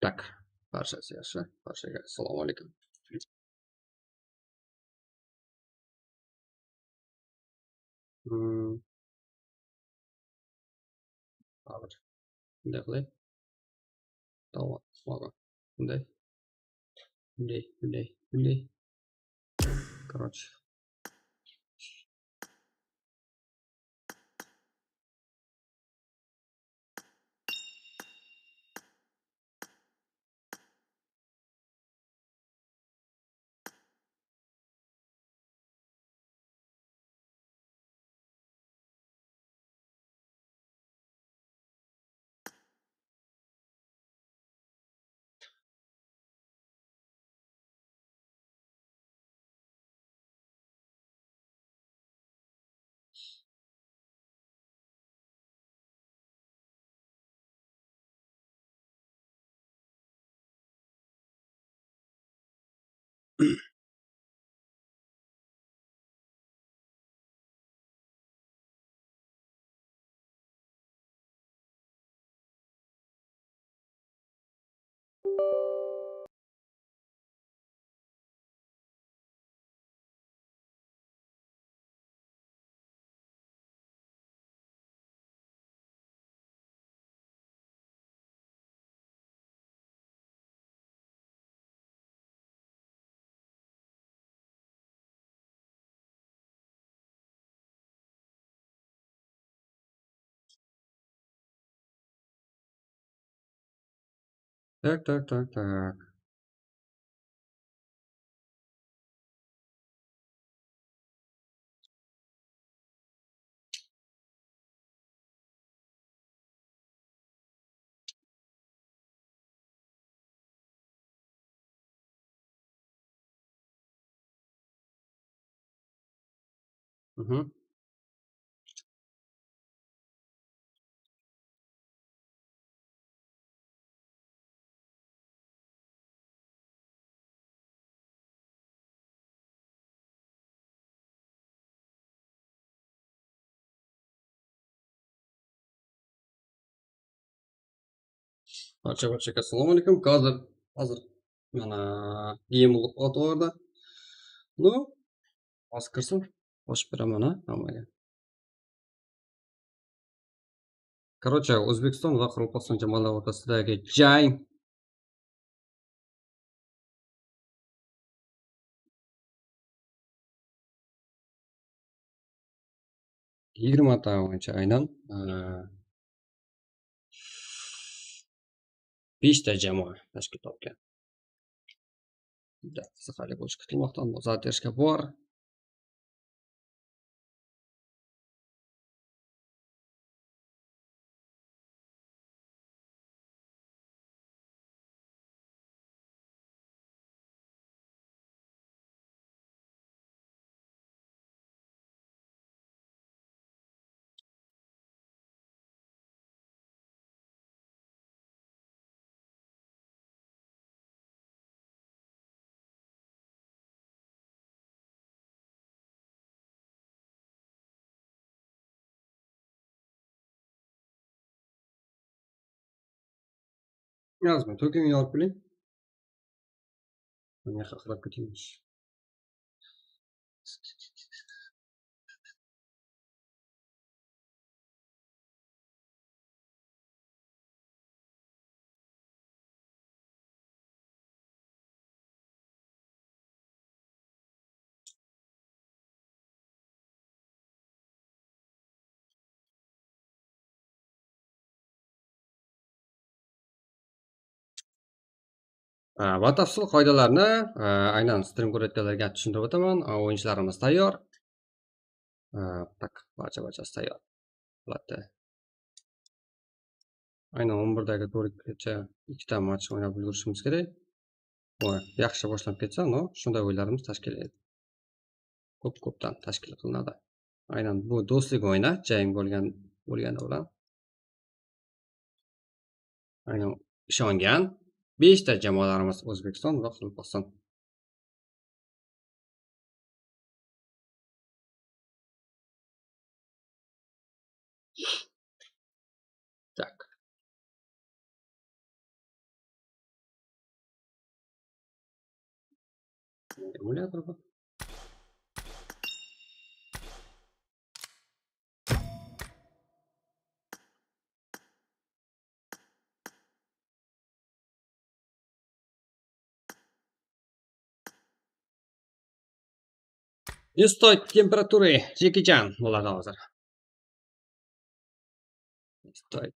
Так, barchasi yaxshi. Barchaga assalomu alaykum. Hozir bunday qilay. Tamom, bunday. Bunday, bunday, bunday. Короче. Так, так, так, так. Угу. Barcha barchaga assalomu alaykum. Hozir mana giyim o'tvordi. Ну, hozir kirsin, qo'shib beraman hammaga. Короче, O'zbekiston va Qoraqalpog'iston jamoalari o'rtasidagi jang. 20 ta o'yinchi aynan 5 ta jamoa tashkil topgan. Juda qiziqarli bo'lishi kutilmoqda. Zadержка bor. Yazma, to'kin yorib qo'ying. Menga haqlab ketamiz. Batafsil qoidalarni aynan stream ko'rayotganlarga tushuntirib o'taman. O'yinchilarimiz tayyor. Tak, barchasi tayyor. Albatta. Aynan 11dagi to'rtgacha ikkita match o'ynab ulgurishimiz kerak. Va yaxshi boshlanib ketsa, no, shunday o'yinlarimiz tashkil ko'p-ko'pdan tashkil qilinadi. Aynan bu do'stlik o'yini jang bo'lgani bilan aynan ishongan 5 ta jamoalarimiz O'zbekiston va Qoraqalpog'iston. Так. Emulyator bu. Не стоит температуры, Jeki Chan bo'ladi hozir. Не стоит.